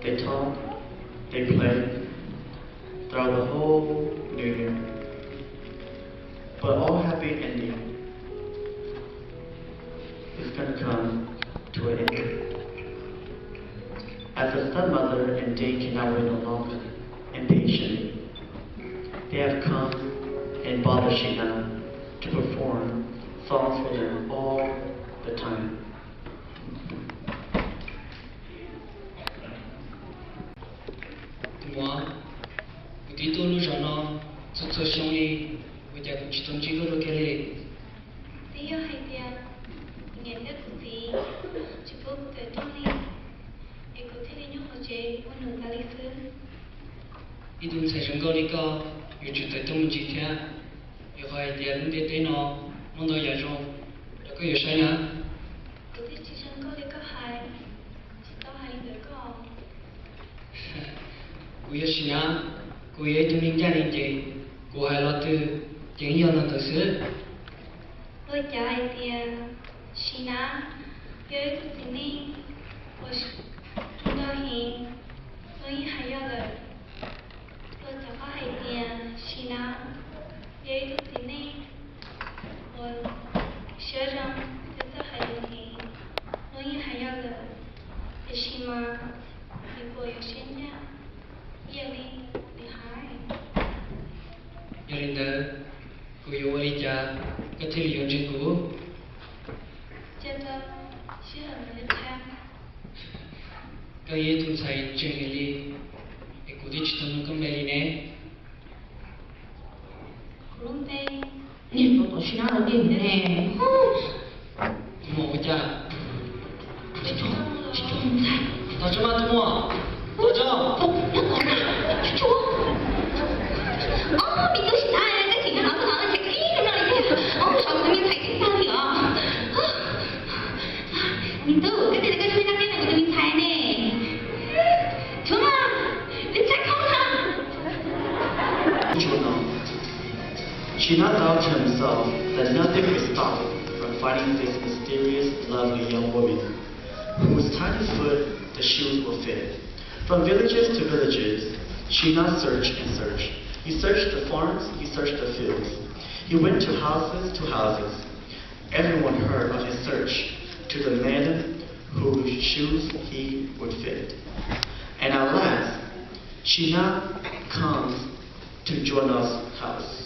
They talk, they play throughout the whole New Year. But all happy ending is gonna come to an end. As the stepmother and Dane cannot wait no longer, impatiently, they have come and bothered Shina to perform songs for them all the time. Tus muam, kuv twb tuaj lub zos no txhua txhua xyoo li, ua cas kuv tsis tau ntsib koj dua kiag li? Twb yog hais tias kuv niam thiab kuv txiv tsis pub kuv tawm rooj li, es kuv thiaj li nyob hauv tsev ua num tas li xwb. Ib tug ntxhais zoo nkauj li koj yuav tsum tawm rooj me ntsis thiab, vim qhov hais tias lub ntiaj teb no muaj ntau yam zoo rau koj yuav saib na. Kuv twb tsis zoo nkauj li koj hais, tsis tau hais li ntawd koj. Kuv yog Sis Nab, kuv yog ib tug neeg ncaj neeg ncees, kuv hais lo twg ces yeej yog lo ntawd xwb. Ua cas hais tias Sis Nab yog ib tug txiv neej uas zoo nkauj heev, luag yeej hais yog lawm. Ua cas koj hais tias Sis Nab yog ib tug txiv neej uas siab zoo thiab txawj hais lus heev, luag yeej hais yog lawm, tiam sis mas nws puas yuav siab ncaj ib yam li nws hais? Yog li ntawd, kuv yuav ua li cas koj thiaj li yuav ntseeg kuv? Cia rau sij hawm mam li qhia. Koj yog ib tug ntxhais ntseeg li, es kuv twb tsis tau nug koj npe li ne. Kuv lub npe, niam tus tom Sis Nab los tiag ne. Tus muam ua cas? Tos tso mas tus muam, tos tso. Ob, me tub Sis Nab, koj tseem nyob no, koj los ntshe ib hnub no li tiag. Ob, saum tus me ntxhais tseem tag li os. Me tub, koj tias koj tshuav zaj qeej ntawm kuv tus me ntxhais ne. Tshuav mas, nws txav koj na. Shinar thought to himself that nothing could stop from finding this mysterious, lovely young woman whose tiny foot the shoes will fit. From villages to villages, Shinar searched and searched. He searched the farms, he searched the fields. He went to houses to houses. Everyone heard of his search to the man whose shoes he would fit. And at last, Shinar comes to Jonas' house.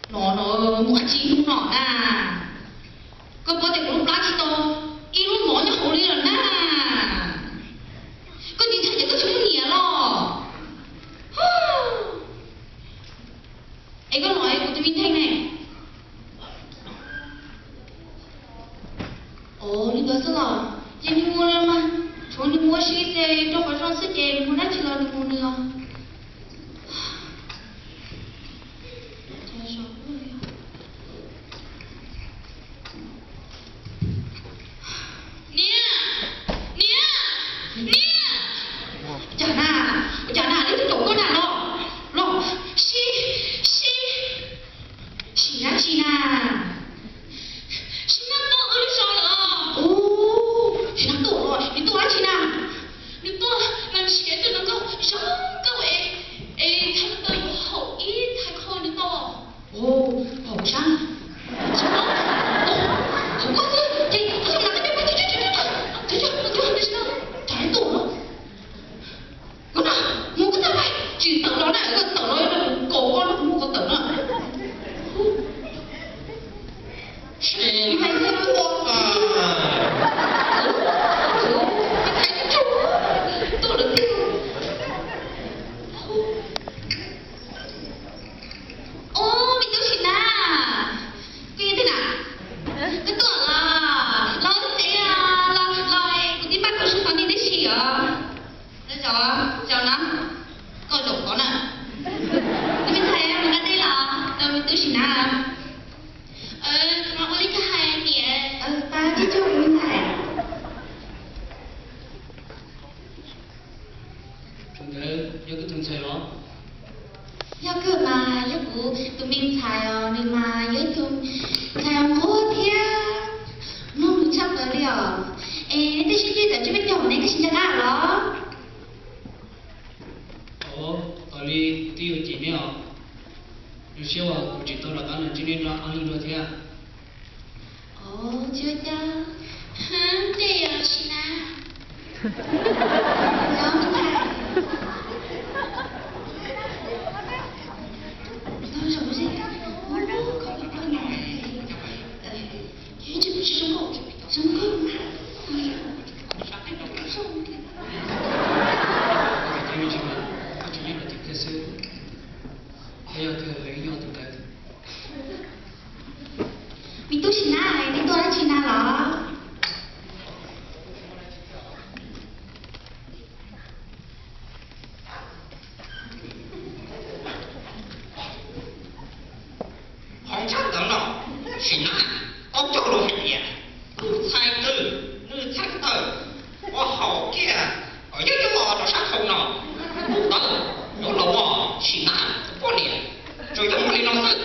No no, mus dab tsi hnub no na? Koj paub tias kuv lub plab tsis tau ib lub mov nyob hauv li lawm na. Koj tsis ntshai ces koj tsis muaj niam los? Es koj los es kuv tus me ntxhais ne? Ov, li ntawd xwb los? Ces nws mus lawm mas, tshuav nws mus ua si ces rau qhov zoo xwb ces nws mus dab tsi los nws mus nws os. Niam! Niam! Niam! Ua cas na? Ua cas na? Leej twg caum koj na? Los, los, sib, sib, sib dab tsi na? Sib nab tuaj wb lub zos lawm. Ub, sib nab tuaj los nws tuaj dab tsi na? Nws tuaj mas nrhiav tus hluas nkauj zoo nkauj es, es thaiv tau yuav haum ib thaiv kho nws tau. Ub, haum sab. Haum koj xwb ces koj tsis lam koj cov, cov tuaj los. Koj no, mus koj tawm pais, tsis tawm los na, koj tawm los no kuv kaus koj no, kuv muab koj tawm no. Ntxhais ntxhais tuaj, ntxhais tuaj, tuaj lawm tiag. Ub, me tub Sis Nab, koj yog twg na? Koj tuaj los, los tsev los, los, kuv twb npaj koj sub tod nej tib si os. Zaum, zaum no, koj zaum tod na. Tus me ntxhais mus nqa dej los rau me tub Sis Nab. Kuv mam ua li koj hais niam. Pab tib cuag kuv me ntxhais. Tus ntawd yog koj tus ntxhais los? Yog kawg mas, yog kuv tus me ntxhais os, nws mas yog ib tug ntxhais nquag thiab mloog lus tshaj plaws li os. Es nej twb sib ntsib Txawm tsis peb caug ne, koj tsis ncaj qab los? Ov, tos li kuv twb yuav cem neb os. Zoo siab uas kuv tseem tau rov qab los ntsib neb ob leeg dua thiab. Ov, tsis ua cas. Tej yog tsis na. Nyob ntxhais. Nyob zoo, zoo nkauj, zoo nkauj. Me tub Sim Nab, nej tuaj dab tsi na los? Qhov tshaj tawm no, Sim Nab, koj cog lus hais tias kuv txhais tes, nws txhais taw, ua haum kiag kom yog coj los rau sab khau no. Kuv tawv, yuav los ua Sim Nab tus poj niam, tsuas yog muaj li no xwb.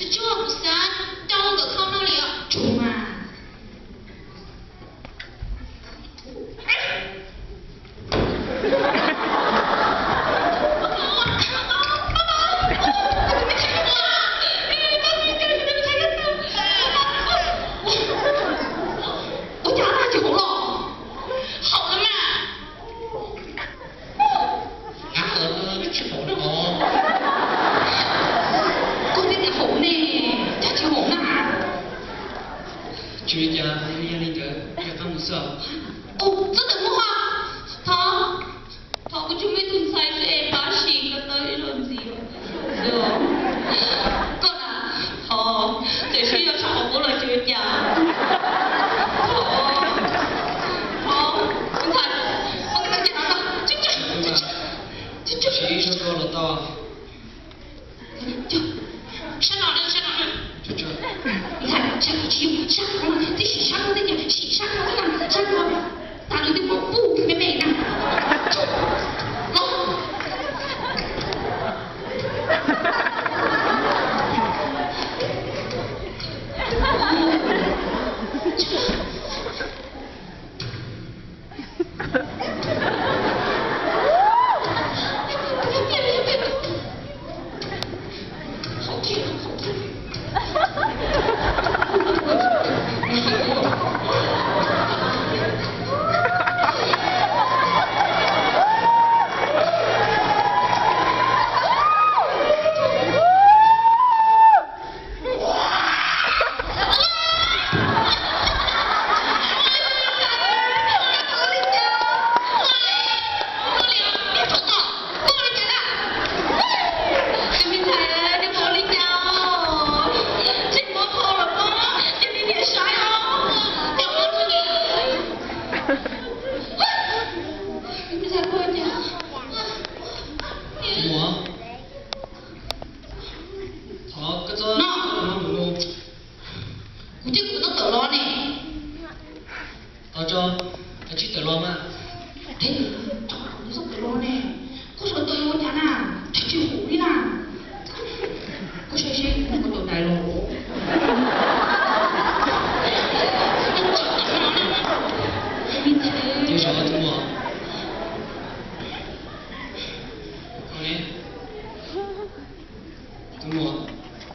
Tsuag tsuag, kuv xav rau ntawm khau no li os. Tsuag mas. Ua cas tsis haum los? Haum lawm mas. Tsis haum na. Koj twb tias haum ne, cas tsis haum na. Tsis ua cas, yog li ntawd cia qab mus xwb. Ua, txhob tawm muab ho. Thov, thov kuv tsuas muaj ib tug ntxhais xwb es pab sim ko taw ib zaug ntxiv. Koj na, thov, txawm sib yuav tshaj qhov qub los tsis ua cas. Thov, thov, ntxhais, ua ko taw caj no, coj, coj, coj, coj, coj. Sim ib zaug koj los tau. Sab no na, sab no na. Ntxhais, sab no tsis yog, sab no, twb sim sab no, twb sim sab no, sab no. Tag nws twb muab pub me me na. Los. Ua, thov koj txhob no mus. Kuv thiab kuv tau tawm los ne. Tau tso, koj tsis tawm los mas. Txhob tawm los ne. Koj sawv tawm ua cas na, tsis tsis hum li na. Koj saib seb kuv tus dais los. Ua li ntawd, tus muam. Tus muam,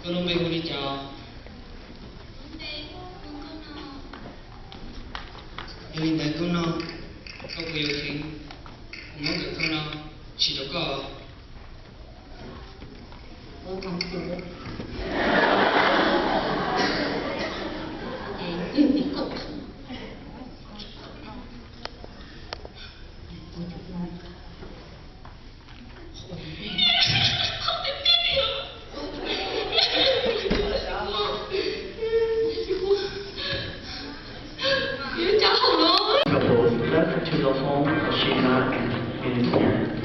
koj lub npe hu li cas? Yog li ntawd hnub no koj puas yuav kheev kuv muab ntawm khau no sim rau koj? his parents.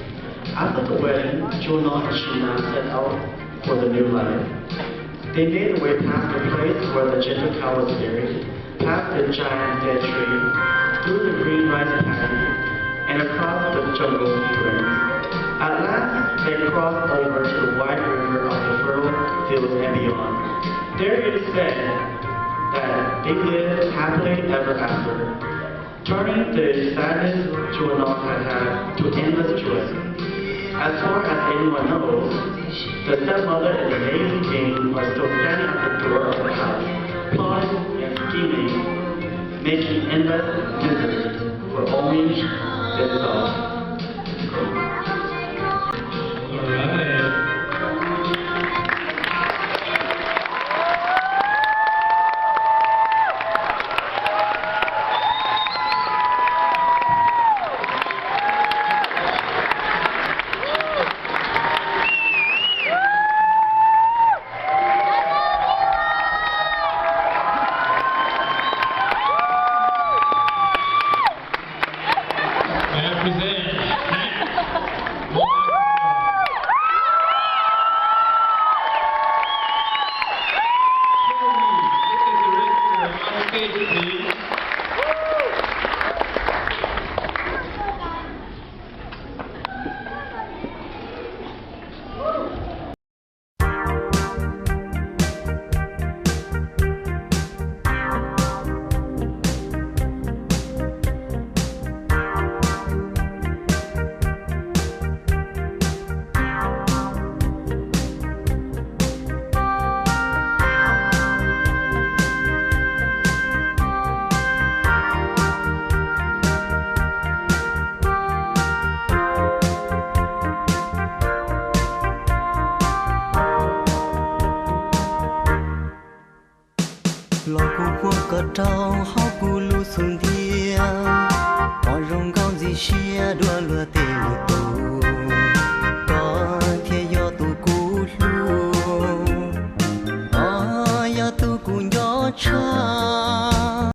After the wedding, Chul Nong and Shim Nam set out for the new life. They made their way past the place where the gentle cow was buried, past the giant dead tree, through the green rice paddy, and across the jungle fence. At last, they crossed over to the wide river of the fertile fields and beyond. There it is said that they lived happily ever after, turning the sadness Chul Nong had had to endless joy. As far as anyone knows, the stepmother and the maiden king are still standing at the door of the house, plotting and scheming, making endless misery for only themselves. All right. May I present Matt Monaco. Shelby, take the director on stage, please. Los kuv muab koj rau hauv kuv lub xub ntiag, pom zoo nkauj ntxim siab dua luag tej lwm tus.